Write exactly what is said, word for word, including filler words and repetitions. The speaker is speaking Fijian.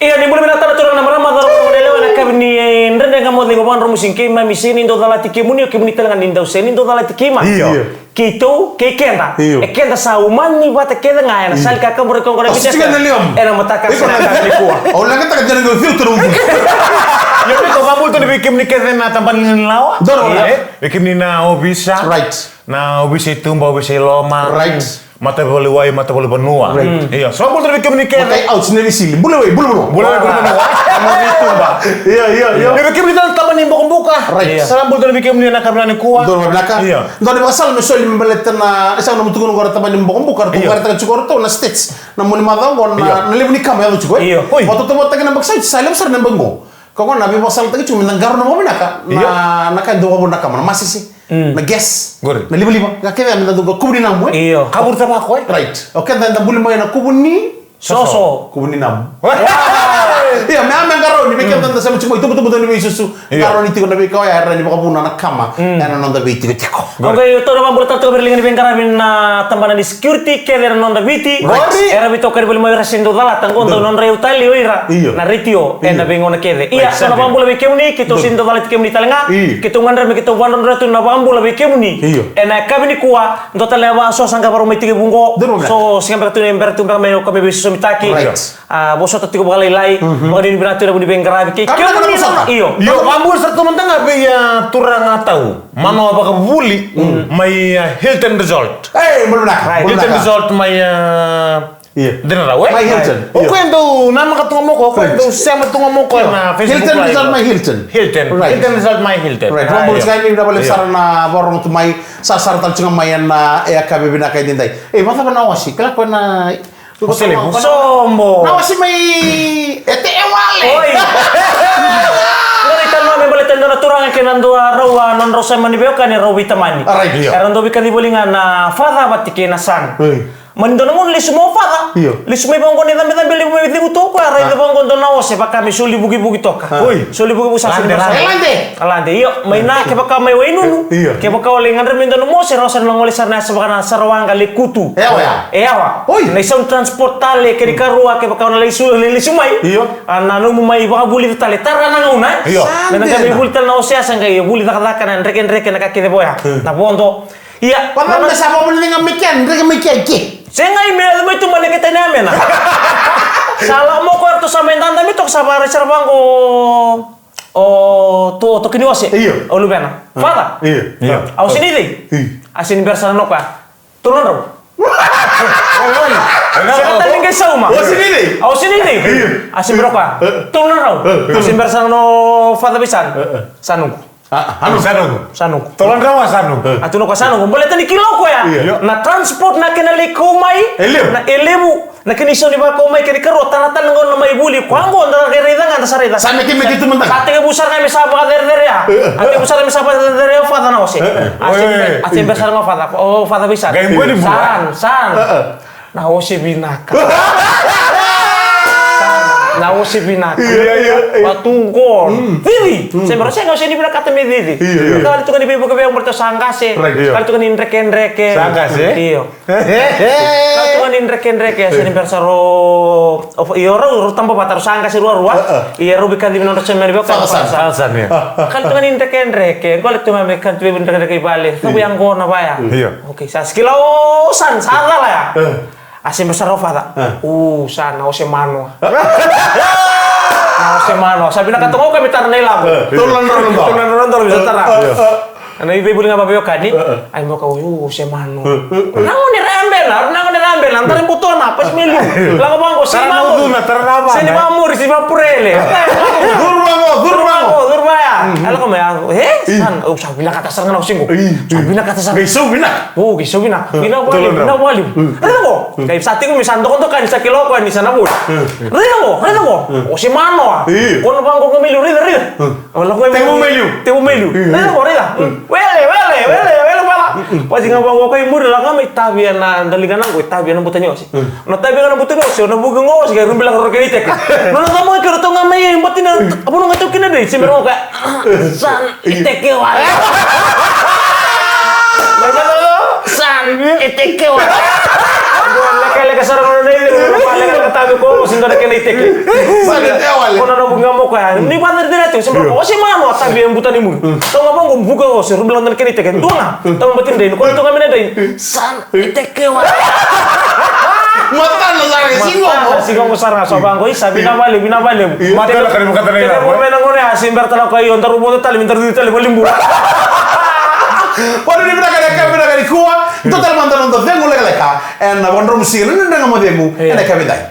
Ia, ni bula vinaka tale turaga na marama, cauravou, goneyalewa, ena yakavi ni, e, Dredre Ga Mo Cegu, vakadromusi keimami sega ni dau calati kemuni, o kemuni tale ga ni dau sega ni dau calati keimami. Io. Keitou, kei keda. Io. E keda sa umani vata kece ga ena sala ni kakaburaki oqo na Vitefm ena mataka sa na yakavi nikua. Au leqataka tale ga o Fiu turaga. Io, ni ko vakabula tale vei kemuni kece na tabana ni lawa. Donu. Io. Vei kemuni na ovisa. Right. Na ovisa i tuba, ovisa i loma. Right. Matavuvale wai, matavuvale vanua. Right. Io, sa vakabula tale vei kemuni kece. Matai ouch, na visili. Bula wai, bula vanua. Bula wai, bula vanua. Io, io, io. Io, vei kemuni tale na tabana ni bokobuka. Right. Sa vakabula tale vei kemuni ena yakavi nikua. Donu vinaka. Io. Donu ni vakasala me soli me baleta na, e sa na mutukuna qo na tabana ni bokobuka, ratou vakaraitaka tiko ratou na stats. Na moni macawa qo na, na levu ni kama e yaco tiko, e? Io. Oi. Vakatautauvatataki na yabaki sa oti, sa levu sara na yabaki qo. Ka qo na veivakasalataki tiko me da qarauna vakavinaka na, na ka e dau vakavuna na kama, na masese, na gas, na livaliva, ka kece me da dau kuvu ni namu, e? Io. Ka vurita vako, e? Right. O keda eda buli mai na kuvu ni soso. Kuvu ni namu. Io, me a me qarauni, me keda da sema tiko mai, tubutubu ni veisusu. Io. Qarauni tiko na veika oya, era ni vakavuna na kama ena noda veitikotiko. Oqo, io, tou na vakabula tale toka vei ira na liga ni veiqaravi na tabana ni security kece ena noda Viti. Right. Era veitokani voli mai, era sega ni dau calata, qo dau nodra iyau tale o ira na retio ena veigauna kece. Ia, tou na vakabula vei kemuni, keitou sega ni dau calati kemuni tale ga. Keitou gadreva me keitou vakadrodro tu na vakabula vei kemuni ena yakavi nikua. Dua tale na vakasosa qai vakarau mai tekivu qo. So sega beka tu ni bera tu beka mai o ka me veisosomitaki. Right. A, vosota tiko vakalailai, vakanuinui vinaka tu na vu ni veiqaravi kei kemuni na, io. Io, vakabula sara tu mada ga vei, a, turaga tau. Manoa Vakavuli mai, a, Hilton Resort. Ei, bula vinaka, bula vinaka. Hilton Resort mai, a, Dinarau, e? Mai Hilton. O koya dau namaka tu ga mo koya, o koya dau sema tu ga mo koya na Facebook Live. Hilton Resort mai Hilton. Hilton. Right. Hilton Resort mai Hilton. Right. Vakabula sara, ni vinaka vakalevu sara na vakarorogo tu mai, sa sara tale tu ga mai ena, e, yakavi vinaka edaidai. E, vakacava na wasi? Kila koya na Sobo. Na wasi mai Ete e wale. Oi. Qori tale ga me baleta e dua na turaga kei na dua rau, a, nodrau sema ni veiwekani, rau veitamani. Right. Era dau veikacivi voli ga na father vata kei na son. Oi. Mai dua na gauna lesu mai o father. Io. Lesu mai vaqo ni cabecabe levu mai Viti, tu o koya, raica vaqo dua na ose vaka me soli vukivuki toka. Oi. Soli vukivuki sa soli mai. Lade. Lade, io, mai na kevaka mai Wainunu. Io. Kevaka o lai gadreva me dua na mose, rawa sara na gole sara na yasa vaka na Sarawaqa, Lekutu. E yawa ya. E yawa. Oi. Na isau ni transport tale, kena ikarua, kevaka o na lai su, lai lesu mai. Io. A na nomu mai vakavulica tale, tara na gauna, e? Io. Me na qai mai vuli tale na ose yasa qai vuli cakacaka na drekadreke na ka kece vaya. Hmm. Na vodo. Ia. Vaka na sa vakavulica ga mai kea, dreke mai kea i ke. Sega, i me, mai tu mai na keta ni amena. Sa lako mo ko ratou sa mai dada mai toka sa vakarai sara vaqo. O to, o toki ni ose. Io. O luvena. Father. Io. Io. Au sega ni cei. Io. A sega ni bera sara na koya. Tolu na drau. Sega tale ni qai sauma. Au sega ni cei. Au sega ni cei. Io. A sega ni bera koya. Tolu na drau. A sega ni bera sara na father vei son. Sa noqu. A, a, sa noqu. Sa noqu. Tolu na drau a sa noqu. A tu na koya sa noqu. Baleta ni kila o koya. Io. Na transport na kena lai kau mai. E levu. Na e levu. Na kena isau ni vakau mai, kena ikarua, tara tale na gauna mai vuli, koya qo da qai raica ga, da sa raica. Sa mekemeke tu mada ga. Sa tekivu sara ga me sa vakacerecerea. A tekivu sara me sa vakacerecerea o father na ose. A se, a se bera sara ga o father, o father vei son. Qai boni vua. Son, son. Na ose vinaka. Son, na ose vinaka. Io, io, io. Vatu qo. Cici. Se bera sega, ose ni vinakata me cici. Io, io. Ka vale tu ga ni veivuke vei au, baleta sa qase. Right, io. Ka vale tu ga ni drekadreke. Sa qase. Io. Ka tu ga ni drekadreke, a sega ni bera sara o, o, io, rau, rau taba vata, rau sa qase ruarua. Ia rau veikacivi nodra chairman vei au. Sa, sa, sa, sa, io. Ka tu ga ni drekadreke, qole tu ga me ka tu ga ni drekadreke i vale. Sa vei yaqona vaya. Io. Okay, sa sikila o son, sa cala ya. A sega ni bera sara o father. U, son, na ose manoa. Na ose manoa. Sa vinakata ga o koya me tara na ilavo. Tolu na drau, tolu na drau, tolu na drau, tolu na drau, tolu na drau, tolu na drau, tolu na drau. Io. Na iveivuli ga vaveiwekani. Ai mo ka, u, se mano. Na gone ra bena, na gone ra bena, na dara botona, pasi me liu. Lako vaqo, se mano. Se ni vamori, se vapurele. Curu vaqo, curu vaqo. Curu vaya. Ai lako mai, e? San, au sa vinakata sara ga na ose qo. Sa vinakata sara. Qai sau vinaka. O, qai sau vinaka. Vinaka valiu, vinaka valiu. Raica qo. Qai sa tiko me sa dokadokani, sa kila o koya ni sa na voli. Raica qo, raica qo. Ose mano a. Ko na vaqo ga me liu, raica, raica. Tevu mai liu. Tevu mai liu. Raica qo, raica. Wele, wele, wele, wele, wele. Vasi ga vaqo ka i muri, lako ga mai tavia na daliga na qo, tavia na buta ni ose. Na tavia ga na buta ni ose, na vuki qo ose, ka rubi lako rokeni teke. Nona cama ga kei ratou ga mai, bati na, a vunu ga tau kina dei, se me roka. San, i teke wale. San, i teke wale. Lekaleka sara gona nei, lekaleka tau ko, se dua na kena i teke. San, i Koya ni vata ni tena tiko se bro. Ose mano a tavi e buta ni muri. Tau ga vaqo buka o se rubila na kena iteke. Dua ga. Tau bati dai ni ko tau ga mena dai. San iteke wa. Matana sara ke sigo. Sigo mo sara so vaqo isa vina vale vina vale. Matana kare mo katana ina. Mo mena gone a se berta na ko io daru mo tale mi daru tale mo limbu. Ko ni vinaka ni ka vinaka ni kua. Totala manda no cegu lekaleka. Ena vodromu siga ni ndraga mo cegu. Ena ka vidai.